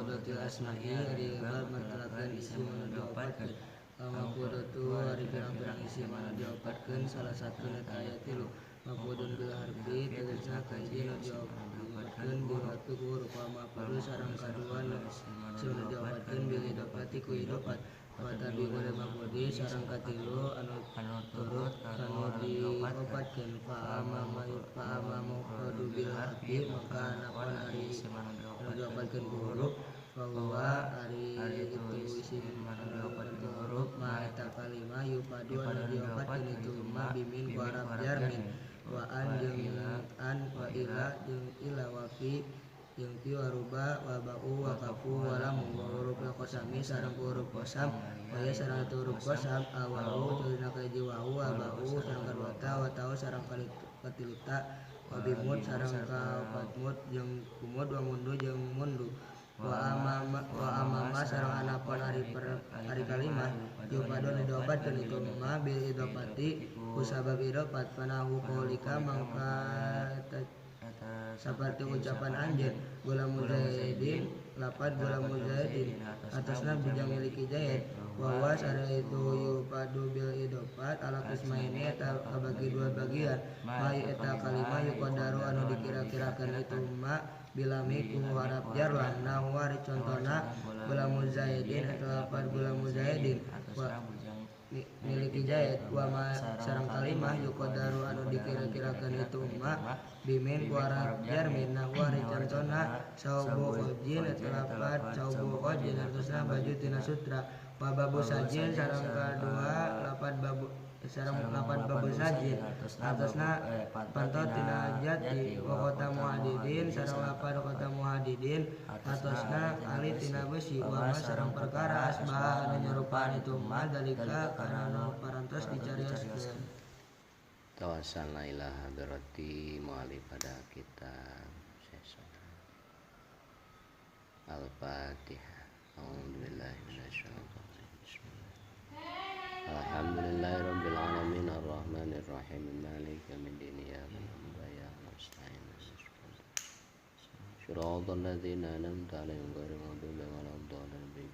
Mafudhatil asma'i ari bab mertelakeun isim anu diopatkeun. Al mafudhatu ari pirang-pirang isim anu diopatkeun salah satuna eta aya tilu. Mafudun bil harfi tegasna kahiji nu diopatkeun bil harfi ku huruf wa mafudhu sareng kadua nu isim anu diopatkeun bil idhofati ku idhofat. Wa tabi'u lil mafudhi sareng katilu anu turut kanu diopatkeun. Fa amma mafudhu bil harfi maka anapun ari anu diopatkeun ku huruf fa huwa ari itu isim anu diopatkeun ku huruf ma eta kalimah yupadu anu diopatkeun itu ma bimin ku haraf jar min wa an jeung an wa ila jeung ila wa fi jeung fi wa ruba wa ba'u wa kafu wa lamu wa huruf qasami sareng huruf qasam wa ya sareng itu huruf qasam awahu tulina kahiji wahu wa ba'u sareng kadua ta wa ta'u sareng katilu ta wa bimud sareng kaopat mud jeung kumud wa mundu jeung mundu wa amama sareng anapun ari kalimah yupadu anu diopatkeun itu ma bil idhofati ku sabab idhofat fanahu qaulika mangka saperti ucapan anjeun gulamu zaidin lapad gulamu zaidin atasna bujang miliki zaid wa huwa sareng itu yupadu bil idhofat ala qismaini eta kabagi dua bagian ma eta kalimah yuqaddaru anu dikira-kirakeun itu ma bilami ku harap jar lam nahwa ari contona gulamu zaidin eta lapad gulamu zaidin miliki zaid wa ma sareng kalimah yuqaddaru anu dikira-kirakeun itu ma bimin ku harap jar min nahwa ari contona saubu khojin eta lapad saubu khojin hartosna baju tina sutra wa babu sajin sareng kadua lapad babu sareng lapad babu sajin hartosna panto tina jati wa khatamu hadidin sareng lapad khatamu hadidin hartosna ali tina besi wa ma sareng perkara asbaha anu nyarupaan itu ma dalika kana anu parantos dicarioskeun. Tawassalna ila hadrati mu'alif pada kitab Syekh. Al-Fatihah. A'udzubillahi minasyaitonir rajim. Bismillah. Alhamdulillahirabbil alamin arrahmanir rahim maliki yaumiddin iyyaka na'budu wa iyyaka nasta'in. Shiratal ladzina an'amta 'alaihim ghairil maghdubi 'alaihim waladdallin.